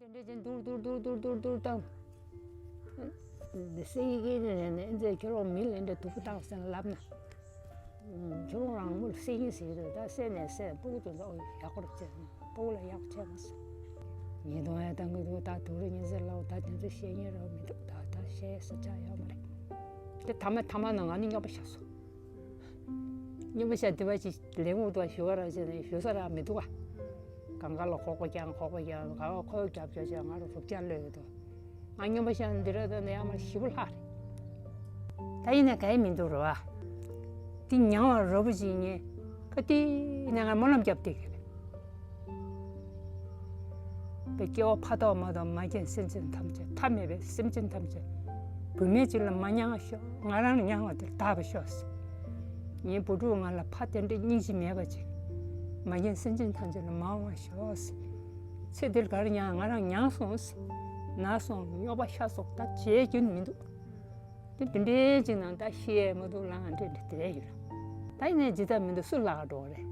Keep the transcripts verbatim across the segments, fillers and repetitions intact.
འདྲ་ཅན་དུར་དུར་དུར་དུར་དུར་དུར་བཏང་། འདི་སེ་ཡི་གེ་ནས་ནས་འཛེ་ཁྱོད་རང་མི་ལ་འདྲ་སྡུག་པོ་བཏང་ཟེར་ལབ་ན། ཁྱོད་རང་རང་མོ་ལ་སེ་ཡིན་ཟེར་གི་འདུག་ད་སེ་ནས་སེ་སྤུ་གུ་དེ་ཚོ་ཡག་པོ་རེད་ཅེས་ན་སྤུ་གུ་ལ་ཡག་པོ་བྱས་མ་སོང་། ཉེས་རྡུང་ཡང་བཏང་གི་འདུག་ད་དུ་རུ་ཉི་ཟེར་ལའོ་ད་དེ་ཚོ་བཤད་ཉན་རོགས་མི་འདུག་ད་ད་བཤད་ས་ཆ་ཡོད་མ་རེད། དེ་ཐ་མ་ཐ་མ་ན་ང་ནི་སྨྱོན་པ་ཤ་སོང་། སྨྱོན་པ་ཤ་དེ་བ་ཅི་ལེན་འུ་ཐུག་ཞུ་བ་རང་བྱས་ནས་ཞུ་ས་རང་མི་འདུག་ག་གང་ག་ལ་ཁོག་པ་རྐྱང་ཁོག་པ་རྐྱང་ག་བ་ཁོའི་རྒྱབ་སྐྱོར་བྱས་ང་རུ་རུབ་རྐྱང་ལོས་ཡོད་དོ། ང་སྨྱོན་པ་ཤ་འདི་ར་ད་ནས་ཡང་མ་ཞི་བོ་ལྷག་རེད། ད་ཡིན་ན་ག་ཡི་མི་འདུག་རོ་བ། འདི་མྱང་བ་རོ་བུ་ཅིག་ཉེ་ཁ་ཏི་ནས་ང་སྨོན་ལམ་རྒྱབ་བསྡད་གི་རེད། པའི་སྐྱེ་བ་ཕ་ཐོག་མ་ཐོག་མ་སྐྱེས་སེམས་ཅན་ཐམས་ཅད་ཐ་མེད་པའི་སེམས་ཅན་ཐམས་ཅད་བུད་མེད་ཅིག་ལ་མ་མྱང་བ་ཤོག་ང་རང་ལ་མྱང་བ་དེར་བདག་པ་ཤོག་ཟེར། ངའི་བུ་ཕྲུག་ང་ལ་ཕ་དེ་འདྲའི་སྙིང་རྗེ་མེད་པ་ཅིག་མ་སྐྱེས་སེམས་ཅན་ཐམས་ཅད་ལ་མ་འོང་བ་ཤོག་ཟེར། ཚེ་འདིར་ག་རེ་མྱང་ང་རང་མྱང་སོང་ཟེར། ན་སོང་སྨྱོ་པ་ཤ་སོགས་ད་བྱེད་རྒྱུན་མི་འདུག་དེ་དེ་འདྲའི་ཅིག་ནང་ད་ཤི་ཡས་མ་འདུག་ལངས་འདྲེ་འདྲེ་དེ་ཡོད་ར། ད་ཡིན་ནའི་ཇི་ལྟར་མི་འདུག་སུ་ལ་འགྲོ་རེད།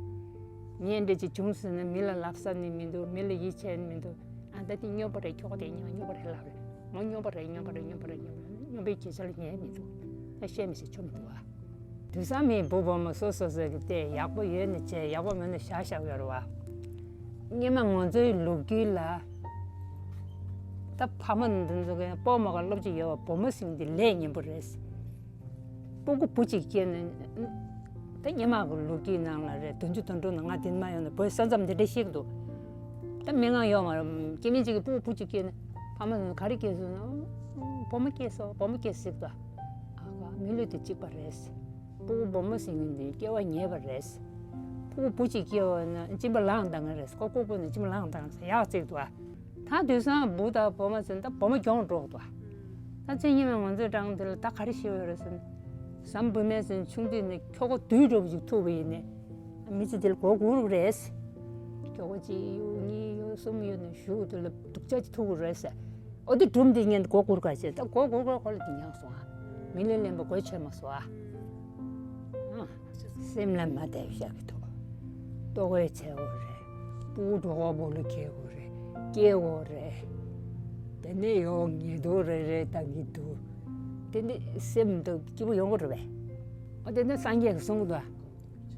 ངས་འདྲེ་ཅིག་བྱུང་ཟིན་ན་མི་ལ་ལབ་ས་ནི་མི་འདུག་མི་ལ་ཡིད་ཆེས་ནི་མི་འདུག་ཨ་ད་དེ་སྨྱོན་པ་རེད་ཁྱོ་ག་དེ་སྨྱོན་པ་རེད་ལབ་རེད། མོ་སྨྱོན་པ་རེད་སྨྱོན་པ་རེད་སྨྱོན་པ་རེད་སྨྱོན་པ་རེད་སྨྱོན་པའི་སྐད་ཆ་ལ་ཉན་མི་འདུག་ད་བཤད་མི་ཤེས་ཆོ་མི་འདུག་ཨ། དུས་སང་མིའི་བུ་བུ་མོ་སོ་སོ་སོ་གི་ལྟས་ཡག་པོ་ཡོད་ནི་བྱས་ཡག་པོ་མེད་ནི་བཞག་བཞག་ཡོད་རེད་བ། སྔོན་མ་ང་ཚོའི་ལོ་རྒྱུས་ལ། ད་ཕ་མ་འདི་ཚོ་གི་སྤོ་མ་ག་སློབ་ཅིག་ཡོད་བ་བུ་མོ་ཟིན་འདི་ལས་ཉན་པོ་རེད། སྤུ་གུ་བུ་གཅིག་སྐྱེས་ནས། ད་སྔོན་མ་གི་ལོ་རྒྱུས་ནང་ལ་རེད་བདུན་ཅུ་དོན་དྲུག་ནང་ང་འདི་མ་ཡོང་ནས་བོད་ས་མཚམས་འདི་འདྲ་ཞིག་འདུག་ད་མི་ང་ཡོད་མ་རེད་སྐྱེ་དམན་གཅིག་གི་སྤུ་གུ་བུ་གཅིག་སྐྱེས་ནས་ཕ་མ་ཚོ་ག་རེ་སྐྱེས་སོང་ན། བུ་མོ་སྐྱེས་སོང་བུ་མོ་སྐྱེས་ཟིག་ད། ཨ་ཁ་མི་ལུས་དེ་གཅིག་པ་རེད། སྤུ་གུ་བུ་མོ་ཟིན་གི་འདི་སྐྱེ་བ་ཉེས་པ་རེད། སྤུ་གུ་བུ་གཅིག་སྐྱེ་བ་ན་གཅིན་པ་ལངས་བཏང་གི་རེད་ཁོ་ལྐུགས་པ་ནས་གཅིན་པ་ལངས་བཏང་ཟེར་ཡག་ཅིག་འདུག་ཨ། ད་དུས་སང་བུ་དང་བུ་མོ་ཟིན་ད་བུ་མོ་གྱོང་འགྲོ་གི་འདུག་ཨ། ད་ཚེ་སྔོན་མ་ང་ཚོའི་གྲངས་དེ་ལ་ད་ག་རེ་ཤེས་ཡོད་རེད་ཟེར་ན། བཟའ་མོ་བུད་མེད་ཟིན་ཆུང་དུས་ནས་ཁྱོ་ག་དུད་འགྲོ་བ་ཞིག་ཐུག་པ་ཡིན་ནས། མི་ཚེ་འདིར་མགོ་སྒུར་རེད། ཁྱོ་ག་གཅིག་ཡོད་གཉིས་ཡོད་གསུམ་ཡོད་ནས་གཞུག་དེ་ལ་སྡུག་ཅག་ཅིག་ཐུག་གི་རེད་ཟེར། ཨོ་དེ་སྒྲུང་འདི་ཉན་མགོ་སྒུར་ག་བྱས་ད་མགོ་སྒུར་ག་ཁོ་ལ་འདི་མྱངས་སོང་ཨ། མི་ལས་ལེན་པ་མགོ་ཆོད་མ་སོང་ཨ། ཨ། སེམས་ལ་མ་བདེ་བཞག་གི་འདུག་ལྟོ་གོས་བྱེད་དགོས་རེད། སྤུ་གུ་གྲོད་ཁོག་པོ་ལ་འཁྱེར་དགོས་རེད། སྐྱེལ་དགོས་རེད། དེ་ནས་ཡོང་ཉེས་རྡུང་རེ་རེ་བཏང་གི་འདུག་དེ་ནས་སེམས་འདུག་སྐྱིད་པོ་ཡོང་གི་རེད་པས། ཨོ་དེ་ནས་སངས་རྒྱས་ཀྱིས་གསུང་གི་འདུག་ཨ།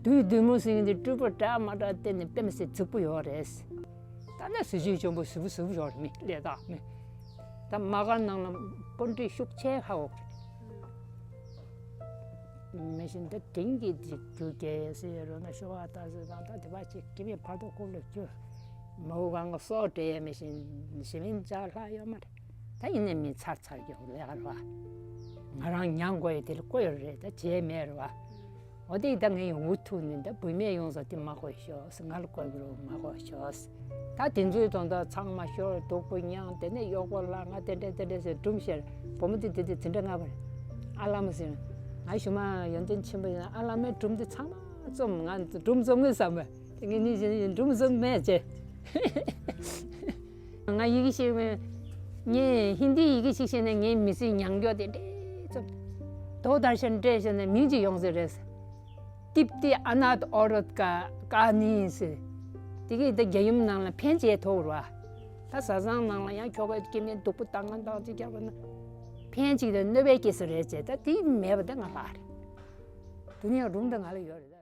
བདུད་འདུལ་མོ་ཟེར་མཁན་དེ་སྤྲུལ་པ་འདྲ་མ་འདྲ་བསྟན་ནས་དཔེ་མི་སྲིད་རྫིག་པོ་ཡོད་རེད། ད་ནི་གཟི་བརྗིད་ཆེན་པོ་གཟི་པོ་གཟི་པོ་ཡོད་རེད་མི་ལས་དག་མི། ད་མ་ག་ནང་ལ་པོ་འདྲི་ཤུགས་ཆེ་ཧ་འོག་རེད། མི་ཤིན་ད་དེང་གི་རྒྱུ་རྒྱལ་ཟེར་རོ་ན་ཤོ་བ་ད་ཟེར་དང་ད་དེ་བ་ཅིག་གི་མི་བར་དོ་ཁུག་ལ་རྒྱུ། མ་འུ་གང་ག་སོགས་འདྲེ་ཡ་མི་ཤིན་ཞི་མིན་ཅ་ལྷ་ཡོད་མ་རེད། ད་ཡིན་ནས་མི་ཚར་ཚར་ཡོང་ལས་ཀ་རེད་བ། ང་རང་མྱང་དགོས་ཡ་དེ་ལ་བཀོད་ཡོད་རེད་ད་བྱས་མེད་རེད་བ། འོ་དེ་ད་ངས་ཡོང་འུ་ཐུག་ནས་ད་བུད་མེད་ཡོང་ས་དེ་མ་དགོས་ཤོག་ཟེར་ང་ལ་བཀོད་ཀྱི་རོགས་མ་དགོས་ཤོག་ཟེར། ད་དེ་ཚོའི་དོན་དག་ཚང་མ་ཤོར་སྡུག་པོ་མྱངས་དེ་ནས་གཡོག་པོ་ལ་ང་དེ་འདྲས་དེ་འདྲས་ཟེར་སྒྲུང་བཤད་བུ་མོ་དེ་དེ་དེ་དེ་འདྲ་ང་བར་ཨ་བླ་མ་ཟེར་ང་ཞུ་མ་ཡོན་ཏན་ཆེན་པོ་ཡིན་ཨ་བླ་མའི་སྒྲུང་དེ་ཚང་མ་རྩོམ་ང་སྒྲུང་རྩོམ་ངེས་བསམ་པས། དེ་ངས་ནི་བཞིན་ཡིན་སྒྲུང་བཟོ་མེད་ཅེས། ང་ཡི་གེ་ཤེས་མེད། ངས་ཧིན་དིའི་ཡི་གེ་ཞིག་ཤེས་ནས་ངའི་མི་ཚེ་ཉམས་མགྱོགས་དེ་འདྲས་ཙམ། དོ་དར་ཤན་འདྲས་ཤེས་ནས་མིང་ཅིག་ཡོང་ཟེར་རེད། ཏིབ་ཏི་ཨ་ནཱཐ་ཨོ་རོད་ཀ་ཀ་ནི་ཟེར། དེ་གིས་ད་རྒྱལ་ཡུམ་ནང་ལ་ཕན་ཆེ་ཐོག་རུ་བ། ད་བཟའ་ཚང་ནང་ལ་ཡང་ཁྱོ་ག་སྐྱེ་དམན་སྡུག་པོ་བཏང་ང་བཏང་ཅིག་རྒྱག་པ་ན། ཕན་ཅིག་དང་གནོད་པའི་སྐྱེས་སུ་རེད་ཅེས་ད་དེ་མེད་པ་ད་ང་ལྷག་རེད། དེ་ནས་སྒྲུང་ད་ང་ལ་ཡོད་རེད།